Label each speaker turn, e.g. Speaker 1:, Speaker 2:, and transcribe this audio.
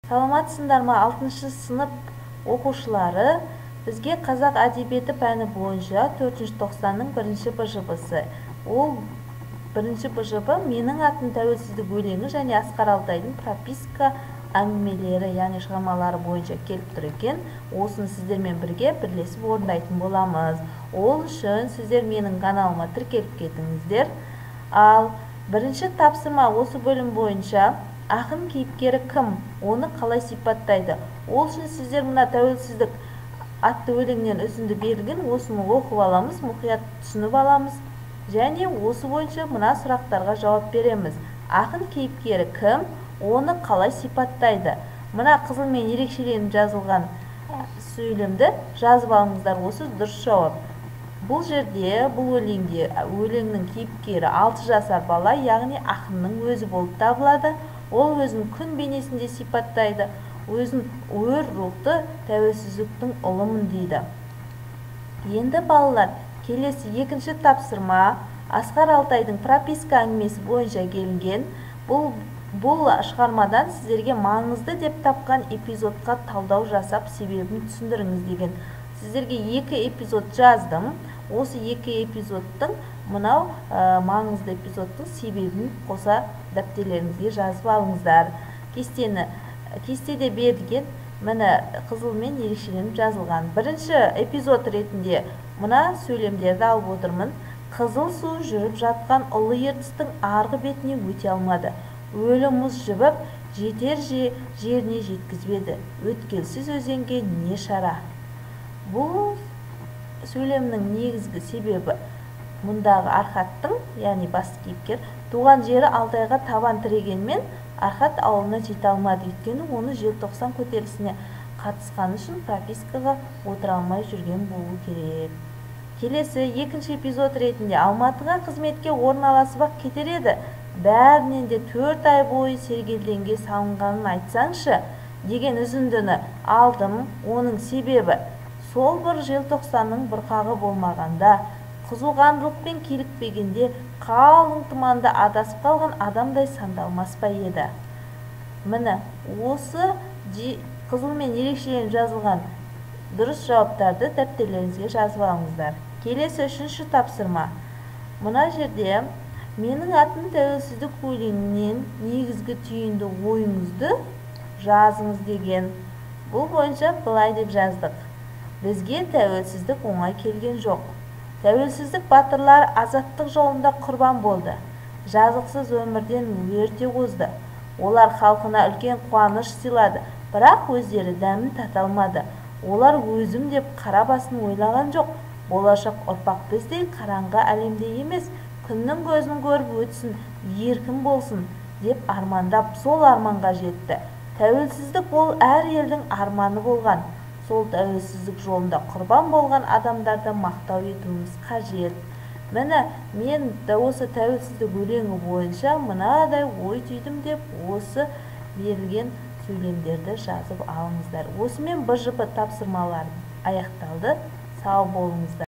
Speaker 1: Саламатсыңдар ма, 6 сынып оқушылары? Бізге қазақ әдебиеті пәні бойынша 4 тоқсанның 1 БЖБ-сы. Ол 1 БЖБ «Менің атым тәуелсіздік» өлеңі және Асқар Алтайдың прописка әңгімелері, яғни шығармалары бойынша келіп тұр екен. Осыны сіздермен бірге бірлесіп орындайтын боламыз. Ол үшін сіздер менің каналыма тіркеліп кетіңіздер. Ал бірінші тапсырма осы бөлім бойынша: ақын кейіпкері кім, оны қалай сипаттайды? Ол үшін сіздер мына «Тәуелсіздік» атты өлеңнен үзінді берілген, осыны оқып аламыз, мұқият түсініп аламыз және осы бойынша мына сұрақтарға жауап береміз. Ақын кейіпкері кім, оны қалай сипаттайды? Мына қызылмен ерекшеленіп жазылған сөйлемді жазып алыңыздар, осы дұрыс жауап. Бұл жерде, бұл өлеңде өлеңнің кейіпкері 6 жасар бала, яғни ақынның өзі болып табылады. Ол өзін күн бейнесінде сипаттайды, өзін өр рухты тәуелсіздіктің ұлымын дейді. Енді, балалар, келесі екінші тапсырма Асқар Алтайдың прописка әңгімесі бойынша келінген. Бұл шығармадан сіздерге маңызды деп тапқан эпизодқа талдау жасап, себебін түсіндіріңіз деген. Сіздерге екі эпизод жаздым. Осы екі эпизодтың, мынау маңызды эпизодтың себебін қоса дәптерлеріңізге жазып алыңыздар. Кестені, кестеде берілген, міне, қызылмен ерекшеленіп жазылған. Бірінші эпизод ретінде мына сөйлемдерді алып отырмын: «Қызыл су жүріп жатқан ұлы Ертістің арғы бетіне өте алмады. Өлі мұз жібіп, жетер жеріне жеткізбеді. Өткелсіз өзенге не шара?» Бұл сөйлемнің негізгі себебі: мұндағы Архаттың, яғни басты кейіпкер, туған жері Алтайға табан тірегенмен, Архат ауылына жете алмады. Өйткені оны Желтоқсан көтерілісіне қатысқаны үшін пропискаға отыра алмай жүрген болу керек. Келесі екінші эпизод ретінде: «Алматыға қызметке орналасып-ақ кетер еді, бәрінен де 4 ай бойы сергелдеңге салынғанын айтсаңшы» деген үзіндіні алдым. Оның себебі: сол бір желтоқсанның бұрқағы болмағанда, қызуқандылықпен килікпегенде, қалың тұманда адасып қалған адамдай сандалмас па еді? Міне, осы қызылмен ерекшеленіп жазылған дұрыс жауаптарды дәптерлеріңізге жазып алыңыздар. Келесі үшінші тапсырма. Мына жерде «Менің атым тәуелсіздік» өлеңінен негізгі түйінді ойыңызды жазыңыз деген. Бұл бойынша былай деп жаздық: бізге тәуелсіздік оңай келген жоқ. Тәуелсіздік батырлары азаттық жолында құрбан болды, жазықсыз өмірден ерте озды. Олар халқына үлкен қуаныш сыйлады, бірақ өздері дәмін тата алмады. Олар өзім деп қара басын ойлаған жоқ. Болашақ ұрпақ біздей қараңғы әлемде емес, күннің көзін көріп өтсін, еркін болсын деп армандап, сол арманға жетті. Тәуелсіздік ол әр елдің арманы болған. Сол тәуелсіздік жолында құрбан болған адамдарды мақтау етуіміз қажет. Міне, мен осы тәуелсіздік өлеңі бойынша мынадай ой түйдім деп, осы берілген сөйлемдерді жазып алыңыздар. Осымен БЖП тапсырмалары аяқталды. Сау болыңыздар.